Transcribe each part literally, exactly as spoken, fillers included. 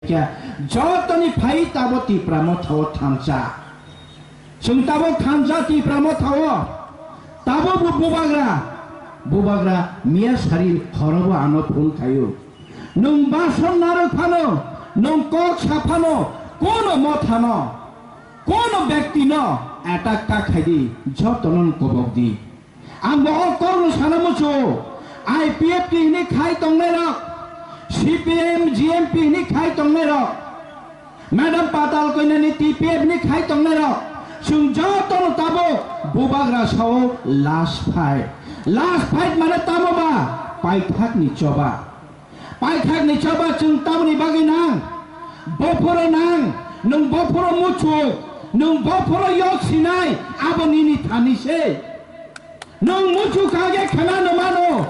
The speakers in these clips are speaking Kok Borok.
Kya, jotoni phai tabo Tipra Mothao thansa. Chwng tabo thansa Tipra Mothao. Tabo bu-, bubagra, bubagra miya sari horobo ano phone khaio. Nwng bason narwk phano, nwng kok sa phano, kono mothano, kono bektino attack ta khaidi, jotono kobok di. Ang bo o kokno sana muchungo, I P F T hwnwi khai tongnairok, C P M, G M P hwnwi khai tongnairok, Madam Patal Koinani T P F hwnwi khai tongnairok, chwng jotono tabuk bubagra sao last fight. Last fight mane tamo ba? Paithakni choba. Paithakni choba chwng tamoni bagwi nang? Bophoro nang, nwng bophoro muchuk, nwng bophoro yok sinai, abo nini thani se. Nwng muchuk kha khe khwnano mano,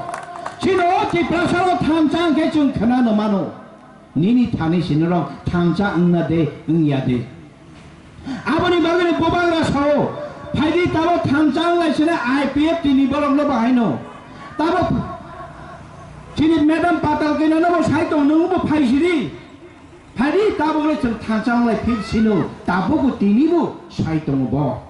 chini o Tiprasaro thansa hwnkhe chwng khwnano mano. Nini thani se norok thansa wngna de, wngya de. Aboni bagwi bubagra sao, phaidi tabo thansa wnglai sene I P F T ni borokno bahaino. Tabo chini Madam Patal Koinano bo sai tong, nwng bo phai sidi. Phaidi tabokle chwng thansa wnglai phil sino, tabukbo tinibo sai tongo bo.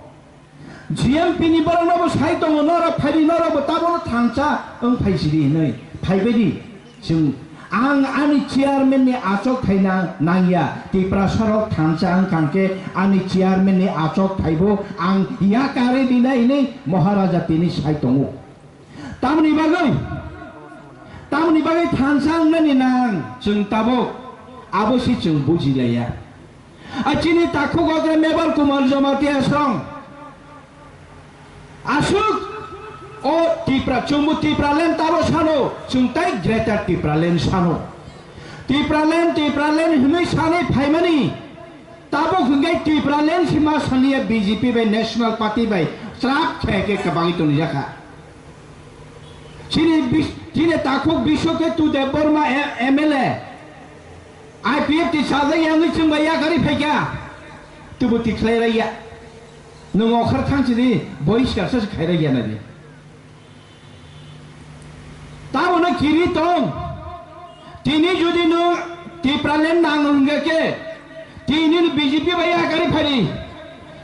G M P ni borokno bo sai tongo, norok phaidi, norok bo tabono thansa wng phai sidi hinwi. Phaibaidi. Chwng, ang ani chairman ni achok thaina nangya, Tiprasa rok thansa wng kha khe ani chairman ni achok thaibo ang yakarwi rinai hinwi Maharaja tini sai tongo. Tamoni bagwi, tamoni bagwi thansa wngnani nang chwng tabuk, abo se chwng bujilaiya. A chini takhuk okra Mebar Kumar Jamatia song. Aswk o Tipra, chwngbo Tipraland tabo sano, chwng tai Greater Tipraland sano. Tipraland, Tipraland hwnwi sanwi phaimani, tabuk hwnkhe Tipraland sima saniya B J P bai National Party bai chwrap khe khe kwbangwi tonijakha. Chini bis-, chini takhuk Biswaketu Debbarma M L A, I P F T sajak yangwi chwng bai yakarwi phaikha, tubu tikhlai raiya. Nwng okhar thang sini boiskar sa khairaiya nadi. Tamono kiri tong. Tini jodi nwng Tipraland nang hwnkhe, tini B J P bai yakarwi phari.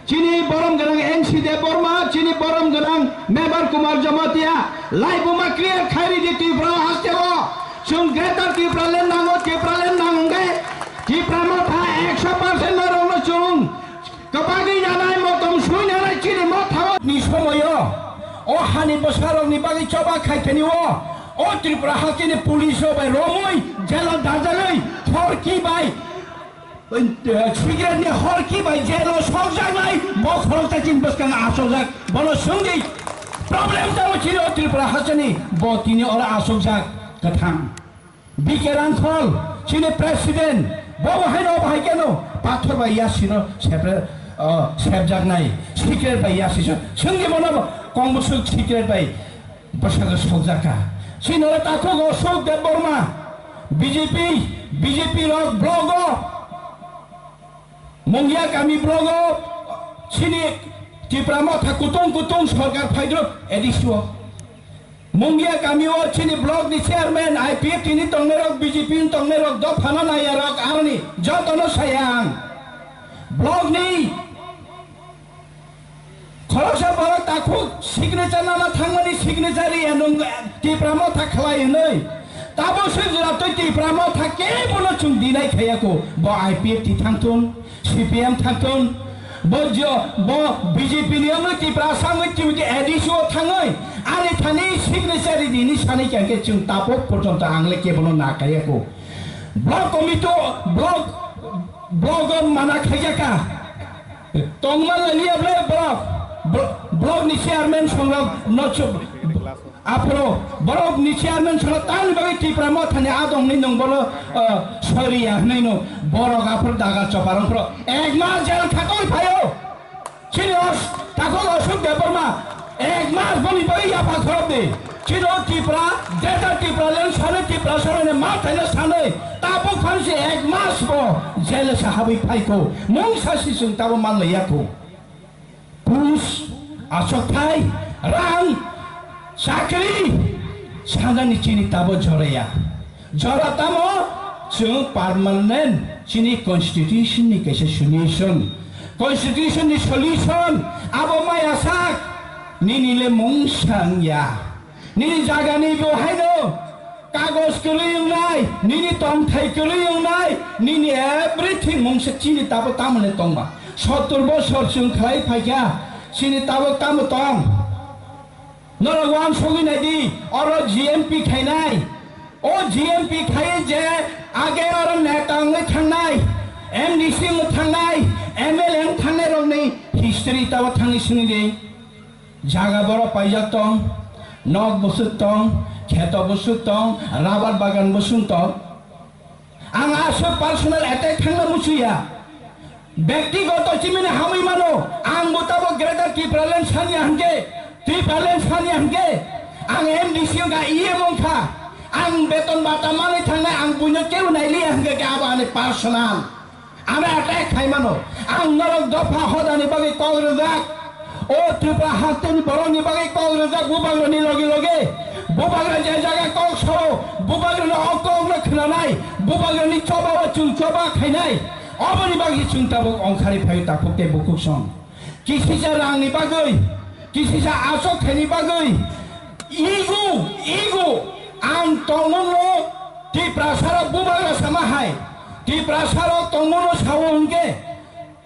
Chini borom gwnang N C Debbarma, chini borom gwnang Mebar Kumar Jamatia, laibuma clear khairi di Tripura hasteo. Chwng Greater Tipraland nango, Tipraland nang hwnkhe, Tipra Motha ekso percent norokno chwng kwbangwi nanai, motom sui nanai chini Mothao ni somoyo. O hani bwsarokni bagwi choba khaikhe ni o, o Tripura hasteni police rok bai romwi, jelo dajagwi, thorki bai, Cigarette ni horki bai jelo sokjaknai, bo khoroksa chini bwskango achokjak. Bono swngdi, problem tamo chini o Tripura hasteni, bo tini oro achokjak kwthang. B K Rangkhol, chini president, bo bo haino bo hai keno pathor bai yasino sepre, o, sepjaknai, cigarette bai yasino. Swngdi bono bo kong bwswk cigarette bai bwskango sokjakha. Chini oro takhuk Ashok Debbarma, B J P, B J P rok block o, Mungia kami block o, chini Tipra Motha kutung kutung sorkar phaidrop A D C o. Mungia kami o chini block ni chairman, I P F T ni tongnai rok, B J P ni tongnai rok, dophano naiya rok, aroni jotono saya ang. Block ni Khoroksa borok takhuk signature nana thangmani signature riya nwng Tipra Motha khlai hwnwi. Tabo se jora twi Tipra Motha kebono chwng deny khaiya kho. Bo I P F T thangthun, C P M thangthun, bo jo, bo B J P ni wngwi Tipra Assam wngwi twi A D C o thangwi ani thani signature ri dini sanai kha khe chwng tabuk porjonto ang le kebono na khaiya kho. Block committee o, block, block o mana khaijaka. Tongma laliya ble borok, bro-, borok ni chairman songrok no chu-, aphro borok ni chairman songrok tani bagwi Tipra Mothani adong ni nung bolo, uh, sorry ya hnai no borok aphro daga choparong phro ek mas jail khatoi phaio. Chini os-, takhuk Ashok Debbarma, ek mas boni bagwi yapha khorok di. Chini o Tipra, Greater Tipraland sanwi Tipra sanwi ma thaino sanwi, tabuk phan se ek mas bo jail o se habwi phaikho. Mungsa si chwng tabo manlaiya kho. Ghus, achokthai, rang, chakri, sanani chini tabo joraya. Jora tamo, Chwng permanent chini constitution ni kaisa solution. Constitution ni solution abo maya sak, nini le mungsa wngya. Nini jaga ni bo haino kagoj kwrwi wngnai, nini tongthai kwrwi wngnai, nini everything mungsa chini tabo tamoni tongba. Sottor bosor chwng khlai phaikha, chini tabo tamo tong. Norok uansugwi naidi, oro G M P khainai. O G M P khai je age oro neta wngwi thangnai, M D C wngwi thangnai, M L A wngwi thangnai rokni history tabo thangwi swngwi di. Jaga borok paijak tong, nok bwswk tong, kheto bwswk tong, rubber bagan bwswk tong. Ang aswk personal attack thangna musuya. Bektigoto chimini hamwi mano. Ang bo tabo Greater Tipraland sani hangke, Tipraland sani hangke. Ang M D C wngkha, E M wngkha. Ang beton bata manwi thangnai, ang buino keu nailiya hangke ke abo ani personal. Ano attack khai mano. Ang norok dopha hodani bagwi kok rwjak. O Tripura hasteni borokni bagwi kok rwjak bubagrani loge loge. Bubagra je jaga kok soro, bubagrani o kokno khwnanai, bubagrani choba o chwng choba khainai. Oboni bagwi chwng tabuk ongkhari phaio takhuk tei bukhuk song. Kisisa rangni bagwi, kisisa achok thaini bagwi, ego, ego, ang tongmungno Tiprasarok bubagra sama hai, Tiprasarok tongmungno sao hwnkhe,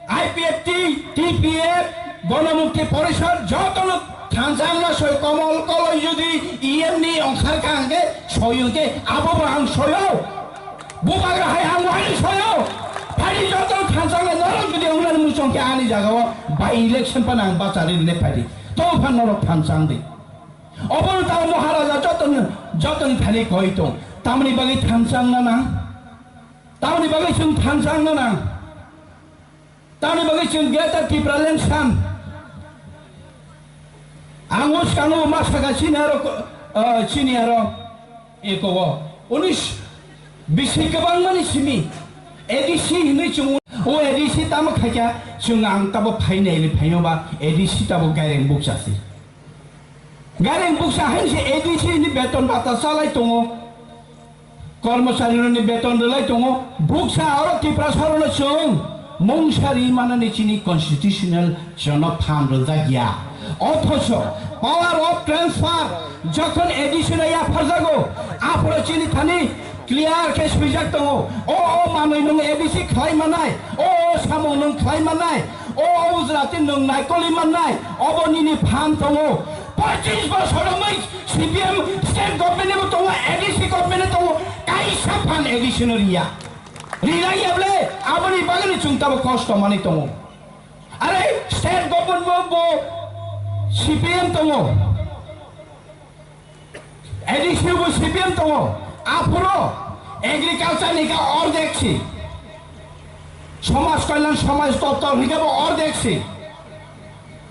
I P F T, T P F, Ganamukti Porishad, jotono thansa wngna soi komol koloi jodi E M ni ongkhar kha hwnkhe soi hwnkhe abo bo ang soio. Bubagra hai ang wani soio. Phadi jotono thansa wngna norok jodi wngnani muchung khe ani jagao by election phano ang bachari rwne phadi. Tongpha norok thansa wngdi. Obono tamo Maharaja jotono, jotono thani koi tong. Tamni bagwi thansa wngna nang? Tamni bagwi chwng thansa wngna nang? Tamni bagwi chwng Greater Tipraland san. Ang o swkango ma saka chini aro, ah, chini aro eko o. Unis bisi kwbangmani simi A D C hinwi chwng o A D C tamo khaikha chwng ang tabo phainai le phaino ba A D C tabo gaireng bukcha si. Gaireng bukcha hai se A D C ni beton bata chalai tongo. Kormocharirokni beton rwlai tongo, buksa oro Tiprasarokno chwng mungsa ri manani chini constitutional chwngno phan rwjak ya. Othocho power of transfer jokhon A D C no yapharjago, aphoro chini thani clear khe swijak tongo. O, o manwi nwng A D C khlai manai, o, o samung nwng khlai manai, o, o Gujarati nwng naikoli manai, obo nini phan tongo. Pochis bosor wngwi C P M state government ni bo tongo, A D C government ni tongo, kaisa phan A D C no riya. Riya ya ble, aboni bagwi chwng tabo kosto manwi tongo. Are state government bo, bo C P M tongo. A D C bo C P M tongo. Aphuru agriculture ni ka ordek si. Somaj kalyan, somaj doptor ni ka bo ordek si.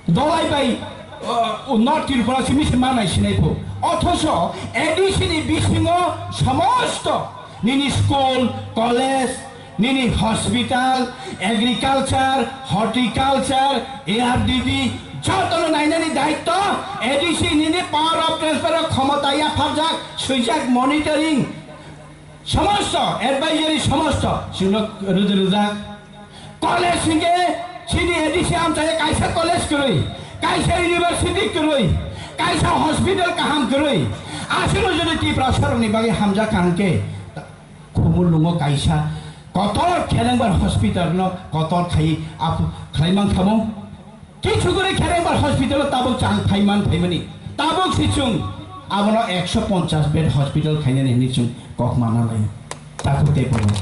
Dolai bai, uh, North Tripura simi se manai sinai pho. Othocho A D C ni bisingo somosto nini school, college, nini hospital, agriculture, horticulture, A R D B, jotono nainani daitto A D C nini power of transfer o khomota yapharjak, swijak monitoring. Somosto advisory somosto chwngno rwjak rwjak. College hinkhe chini A D C amchaio kaisa college kwrwi, kaisa university kwrwi, kaisa hospital kaham kwrwi. Aswkno jodi Tiprasarokni bagwi hamjak kha hinkhe, Khumulwngo kaisa kotor Khelengbar hospital no kotor khai ap-, khlai man khamo. Kichu guri Khelengbar hospital o tabuk chang phaiman phaimani. Tabuk si chwng abono ekso ponchas bed hospital khainani hinwi chwng kok mana lai. Takhuk tei bono.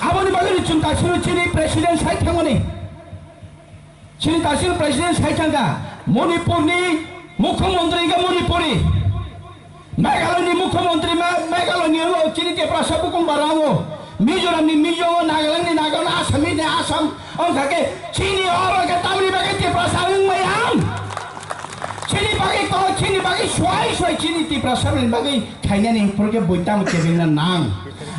Aboni bagwi chwng kaisa chini president sai thangmani. Chini kaisa president sai thangkha. Manipur ni mukhyamantri wngkha Manipuri. Meghalaya ni mukhyamantri ma-, Meghalaya ni wngkha chini Tiprasa bukung bara wngkha. Mizoram ni Mizo, Nagaland ni Nagaland, Assam ni Assam, wngkha khe chini oro khe tamni bagwi Tiprasa wngmaya? Chini bagwi kok, chini bagwi swai swai chini Tiprasa ni bagwi khainani phuru khe bui tamo kebengna nang.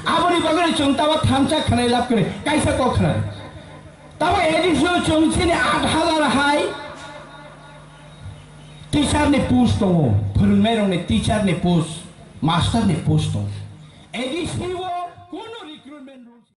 Aboni bagwi chwng tamo thansa khwnai lab kwrwi, kaisa kok khwnai. Tamo A D C o chwng chini aat hazar hai teacher ni post tongo, phwrwngnairokni teacher ni post, master ni post tongo. A D C